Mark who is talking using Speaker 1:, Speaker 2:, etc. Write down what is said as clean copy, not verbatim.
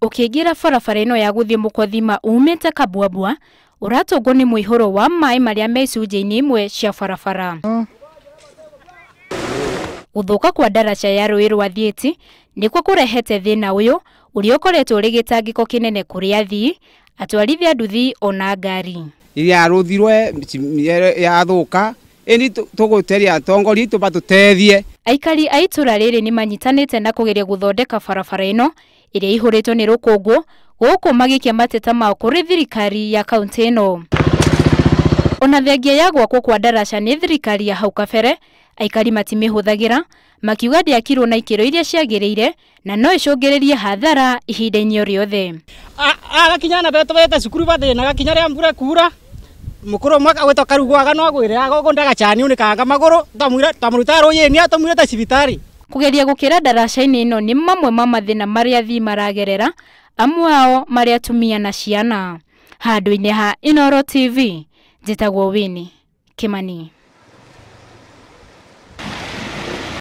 Speaker 1: Ũkĩingĩra barabara ĩno ya gũthiĩ Mũkothima umĩte Kabwabwa, ũratũngwo nĩ mũihũro wa maĩ marĩa me icunjĩ-inĩ imwe cia barabara. Gũthũka kwa ndaraca ya rũĩ rwa Thieti nĩkuo kũrehete thĩna ũyũ ũrĩa ũkoretwo ũrĩ gĩtangĩko kĩnene kũrĩ athii, atwarithia nduthi ona ngari.
Speaker 2: Yarũthirwe yathũka ĩni tũgũteria atongoria itũ matũteithie.
Speaker 1: Aikari a itũra rĩrĩ nĩ manyitanĩte na kũgeria gũthondeka barabara ĩno ĩrĩa ĩihũrĩtwo nĩ rũkũngũ gũkũ magĩikia mateta mao kũrĩ thirikari ya kaunti ĩno. Ona thengia ya gwakwo kwa ndaraca nĩ thirikari ya hau kabere, aikari matimĩhũthagĩra makiuga ndĩakirwo na ikĩro iria ciagĩrĩire na no ĩcũngĩrĩrie hathara ihinda-inĩ o rĩothe.
Speaker 3: Agakinya na mbere tũgĩte cukuru bathĩna gakinya rĩa mbura kura mukuru ũmwe agwĩtwo Karugwaga no agwĩre agũkũ ndagacani unĩkanga magũrũ twamũruta rũyĩni atũmwĩre cibitarĩ.
Speaker 1: Kũgeria gũkĩra ndaraca-inĩ ĩno nĩ mamwe ma mathĩna marĩa athii maragerera, amwe ao marĩ atumia na ciana. Handũ-inĩ ha Inooro TV, njĩtagwo Winnie Kimani.